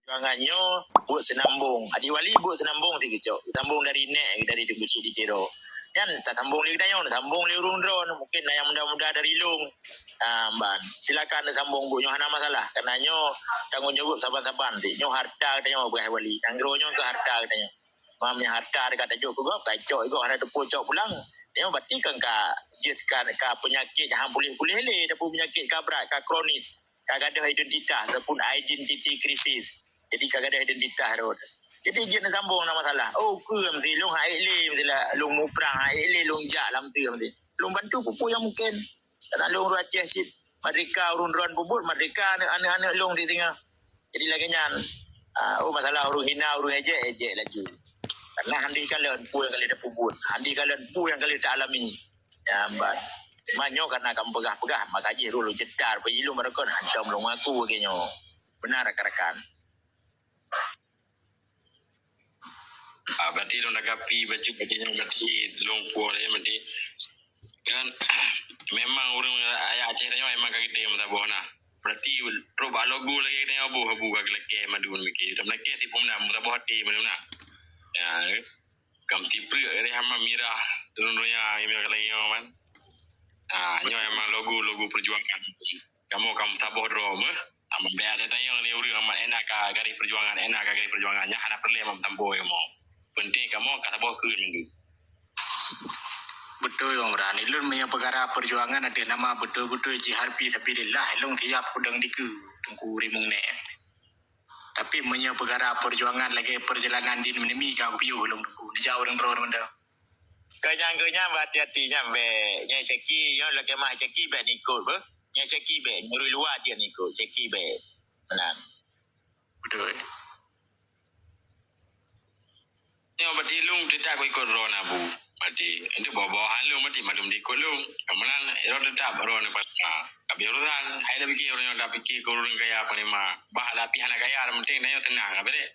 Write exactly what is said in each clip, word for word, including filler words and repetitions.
Perjuangan nyoe buet seunambong. Adik Wali buet seunambong sikeucok. Sambong dari nek, dari Teungku Chik di Tiro. Nyan tasambong lé geutanyoe, sambong lé ureuëng droe. Mungkin na nyang muda-muda dari lôn. Ah, ban. Silakan sambong buet nyoe, hana masalah. Karena nyoe tanggung jaweueb saban-saban. Nyoe harta geutanyoe, Adik Wali. Nanggroe nyoe keu harta geutanyoe. Meunyoe harta ka tajok keu gob, ka cok gob, hana teupeu cok pulang. Nyoe berarti kan ka jeuet ka, ka peunyakét han puléh-puléh lé, ataupun peunyakét ka brat, ka kronis, ka gadôh identitas ataupun identity crisis. Jadi ka gadôh identitas rot. Jadi jeuet neusambong na masalah. Oh, keu meusti lôn han ék lé, meusti lôn muprang han ék lé, lôn jak lam teue meusti. Lôn bantu peue-peue nyang mungken. Karena lôn ureuëng Aceh cit. Merdeka ureuëng droe peubuet, merdeka aneuëk-aneuëk lôn di singoh. Jadi lagée nyan, ah, oh, masalah ureuëng hina, ureuëng ejek, ejek laju. Karena handi kalon peue nyang ka lheueh tapeubuet, handi kalon peue nyang ka lheueh ta-alami. Ya, ban. Cuma nyoe karena kamoe peugah-peugah, maka jih rulu cetar, peujilung barakon hantom lôn ngaku lagée nyoe. Benar rakan-rakan. Ah, berarti lôn tanggapi bacut, berarti nyoe berarti lôn puoh lé berarti. Kan memang ureuëng rakyat Aceh tanyoe memang ka geutem meusaboh na. Berarti trok bak logo lagée tanyoe boh abu ka geulakée madu mike. Tam lakée tipu na meusaboh até madu na. Ya, kam tiprek reh hama mirah turun donya gitu lagée nyoe kan. Ah, nyoe memang logo-logo perjuangan. Kamoe ka meusaboh droe meuh. Amat bèk ada tanyong lé ureuëng amat enak ka garis perjuangan, enak ka garis perjuangan nyan hana peureulée mak meutampo kamoe. Penting kamoe ka saboh keu minggu. Beutôi Bang Burhan. Ilôn meunyoe peukara perjuangan ateueh nama beutôi-beutôi jihad fi sabilillah, ilôn siap peudong dikeue Teungku Rimueng nyan. Tapi meunyoe peukara perjuangan lagée perjalanan din meunemi ka kupiôh ilôn Teungku. Dijak ureuëng droe mantong. Keu nyan, keu nyan, beuhati-hati nyan bèk. Nyang caki, nyoe lagée mah caki bèk nikot beuh. Nyang caki bèk, nyang ureuëng luwa jeuet nikot, caki bèk. Meunan. Beutôi. Nyoe berarti lôn teutap ikot droe na bu. Berarti, itu bawa-bawa lôn berarti mandum diikot lôn. Kemudian, droe teutap droe ni panglima. Tapi urusan, hai dah pikir ureuëng nyang dah pikir keu ureuëng kaya panglima. Bah lah pih hana kaya, yang penting tanyoe tenang, apa deh?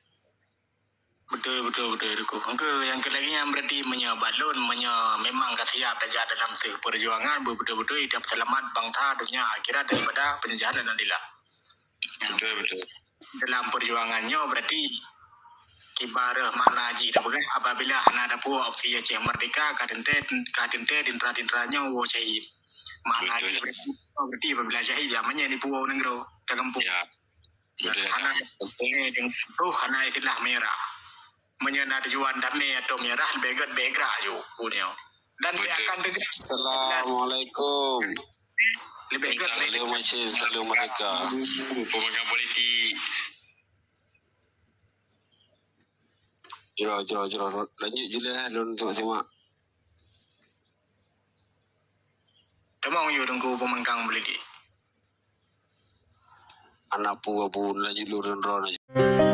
Beutôi, beutôi, beutôi, Teungku. Engke nyang keu lagée nyan berarti meunyoe bak lôn, meunyoe memang ka siap tajak dalam seuh perjuangan, beutôi-beutôi tapeuseulamat bansa, donya, akhirat daripada penjajahan dan adila. Beutôi, beutôi. Dalam perjuangan nyoe berarti kiban reuh makna jih tapeugah apabila hana dapeuwoe opsi Aceh Merdeka ka teuntée, ka teuntée teuntara-teuntara nyoe woe syahid. Makna jih berarti, berarti apabila syahid ya meunyoe dipeuwoe nanggroe tagampông. Ya. Beutôi, hana, eh, dengan tu hana istilah merah. Meunyoe na tujuan damé atau merah, leubeh gét bèk gerak ju, punyo. Dan bèk akan deugrah. Assalamualaikum. Leubeh gét bèk. Salam Aceh, salam merdeka. Pemegang politik. Jroh, jroh, jroh. Lanjut je lah, lôn untuk simak. Tamong yue Teungku pemegang politik. Anak pu abu lanjut lôn droe.